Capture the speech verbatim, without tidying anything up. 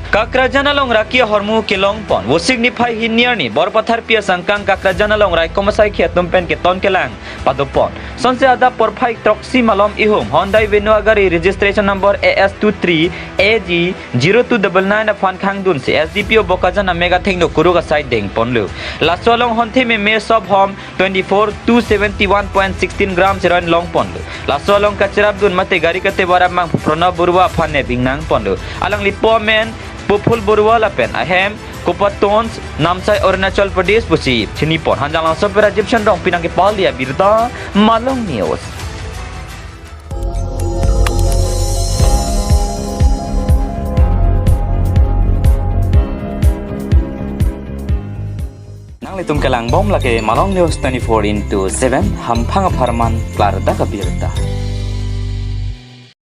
Kakrajan along raki ahormu kelong pon. Vosik niphai hini arni Borpathar Pi asangkang Kakrajan along raikom asaikhi atum pen keton kelang pado pon. Sonsi adap porphai throksi malom ihum Hyundai Venue agari registration number A S two three A G zero two double nine aphan khangdunsi S D P O Bokajan amek athengno kuruk asai deng ponlo. Laso along honthi meme sob hom twenty-four two seventy-one point sixteen gram heroin long ponlo. Laso along kacherapdun mate gari katebar amang Pranab Baruah aphan nep ingnang ponlo. Alangli po amen Pupul Baruah lapen ahem Kopatons, Namsai, Arunachal Pradesh pusi chini pon. Hanjanglangso pen Rajiv Shanrong pinang kepali abirta Malong News. Nanglitum kelang bom lake Malong News twenty-four into seven, hamphang apharman klardak abirta.